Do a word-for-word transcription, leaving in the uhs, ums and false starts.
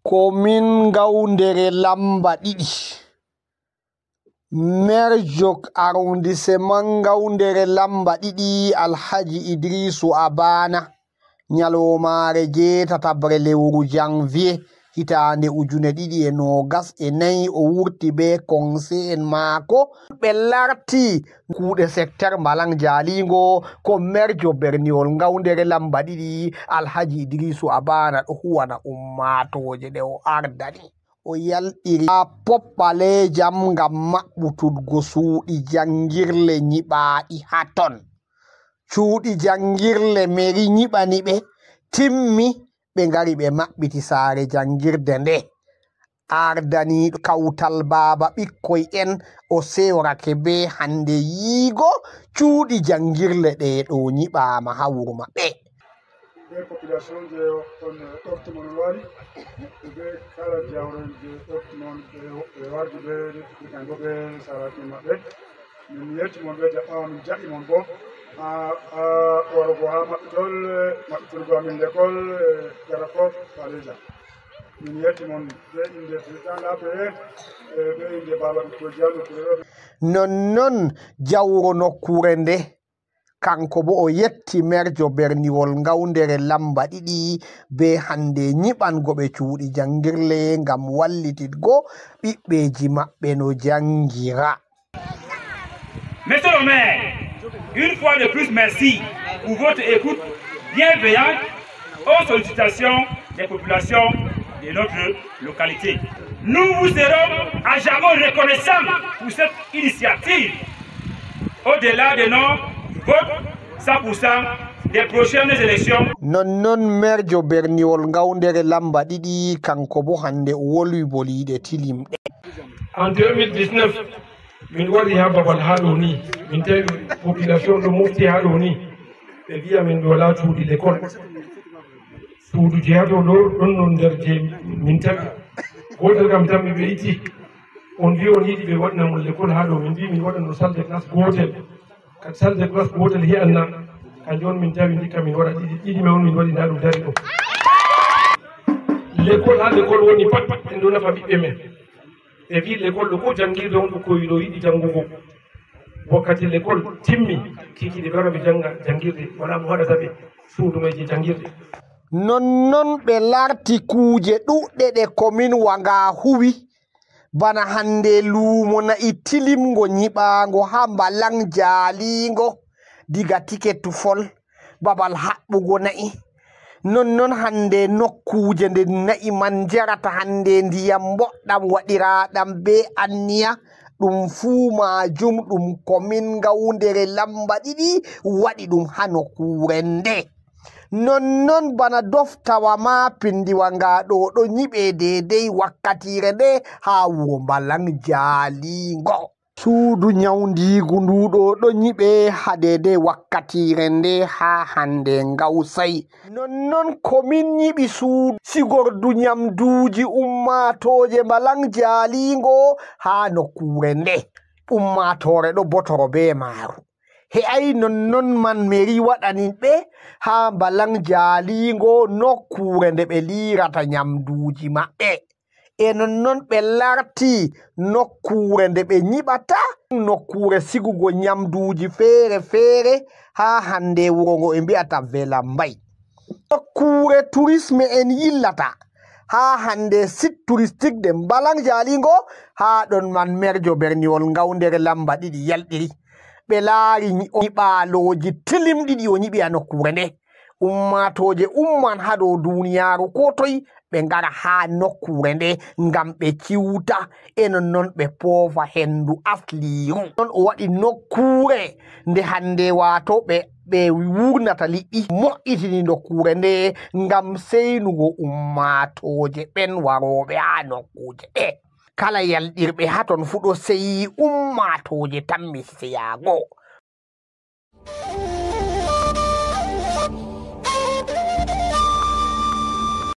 Komin Ngawdere lamba ɗiɗi. Merjo arrondissement Ngawdere lamba ɗiɗi, Alhaji Idrisu Abana, ñalawmaare jeetataɓre lewru janvier, hitaande ujune ɗiɗi e noogas e nayi, o wurti bee conseil en maako. Ɓe larti kuuɗe secteur Mbalang Jalingo, ko merjo berniwol Ngawdere lamba ɗiɗi, Alhaji Idrisu Abana ɗo huwana ummaatooje ɗe o ardani. O yaltiri haa Pop Ɓalejam ngam maɓɓutudgo suuɗi janngirle nyiɓaaɗi haa ton. Cuuɗi janngirle meri nyiɓani ɓe, timmi, ɓe ngari ɓe maɓɓiti saare janngirde nde. Ardaniiɗo kawtal baaba ɓikkoy en, o seyorake bee hannde yiigo cuuɗi janngirle ɗe ɗo nyiɓaama haa wuro maɓɓe. Bee population je on ɗofti mon wari, bee kala jawren je ɗofti mon, ɓe, ɓe wardi bee, ɓe kanko bee saraki maɓɓe. Min yetti mon bee jaɓɓaama, min jaɓɓi mon boo haa, haa warugo haa maɓɓitol, maɓɓitirgo amin lekol, eh, Jarakof Baleja. Min yetti mon bee innde président Lape, eh, bee innde baaba ɓikkoy Jallo Kurero. Nonnon jawro nokkuure nde. Kanko boo o yetti merjo berniwol Ngawdere lamba ɗiɗi bee hannde nyiɓango ɓe cuuɗi janngirle ngam wallititgo ɓiɓɓeeji maɓɓe no janngira. Monsieur le maire, une fois de plus, merci pour votre écoute bienveillante aux sollicitations des populations de notre localité. Nous vous serons à jamais reconnaissants pour cette initiative. Au-delà de nos votes, cent pour cent des prochaines élections. Nonnon merjo berniwol Ngawdere lamba ɗiɗi, kanko boo hannde o wolwi boliiɗe tilimɗe. En deux mille dix-neuf, min wari haa babal haa ɗo ni, min tawi population ɗo mofti haa ɗo ni, ɓe mbiya min ɓe walaa cuuɗi l'école. Suudu jeyato ɗo ɗon non nder je min tawi. Gootel kam tammi ɓe itti. On mbi on yiɗi ɓe waɗna mon l'école haa ɗo, min mbi min waɗan ɗo salle de classe gootel. Kadi salle de classe gootel he'an na, kanjum on min tawi ndikka min waɗa ɗiɗi, ɗiɗi ma on min waɗi ndaa ɗum dari ɗo. L'école haa l'école woni pat en ɗo nafa ɓiɓɓe men. Ɓe mbi l'école ɗo ko janngirde on ɓukkoy ɗo yiɗi janngugo. Wakkati l'école timmi, kiikiiɗe ɓe wara ɓe jannga janngirde, walaa mo haɗata ɓe suudu may je janngirde. Nonnon ɓe larti kuuje ɗuuɗɗe ɗe komin Wanga huwi, bana hannde luumo na'i tilimngo nyiɓaango haa Mbalang Jalingo, diga Tike Tufol, babal haɓɓugo na'i. Nonnon hannde nokkuuje nde na'i man njarata hannde ndiyam mboɗɗam waɗiraaɗam bee anniya, ɗum fuu maajum ɗum komin Ngawdere lamba ɗiɗi waɗi ɗum haa nokkuure nde. Nonnon bana doftawa ma pindiwa nga ɗo ɗo nyiɓe deydey wakkatiire nde haa wuro Mbalang Jalingo. Suudu nyawndiigu ndu ɗo ɗo nyiɓe haa deydey wakkatiire nde haa hannde Ngawsay. Nonnon komin nyiɓi suudu sigordu nyamduuji ummaatooje Mbalang Jalingo haa nokkuure nde. Ummaatoore ɗo botoro bee maaru. He'ay nonnon man meri waɗani ɓe haa Mbalang Jalingo nokkuure nde ɓe liirata nyamduuji maɓɓe. E nonnon ɓe larti nokkuure nde ɓe nyiɓata nokkuure sigugo nyamduuji feere feere haa hannde wuro ngo ɓe mbi'ata Velambay. Nokkuure turisme en yillata haa hannde site touristique de Mbalang Jalingo, haa ɗon man merjo berniwol Ngawdere lamba ɗiɗi yalɗiri. Ɓe laari nyi-, nyiɓaalooji tilimɗi ɗi o nyiɓi haa nokkuure nde. Ummaatooje umman haa dow duniyaaru koo toy, ɓe ngara haa nokkuure nde ngam ɓe ciwta, e nonnon ɓe poofa henndu asliiru. Non o waɗi nokkuure nde hannde, waato ɓe, ɓe wuurnata liɗɗi, mo'itini nokkuure nde ngam seynugo ummaatooje ɓen warooɓe haa nokkuuje ɗe. Kala yalɗirɓe haa ton fuu ɗo seyi ummaatooje tammi seyaago.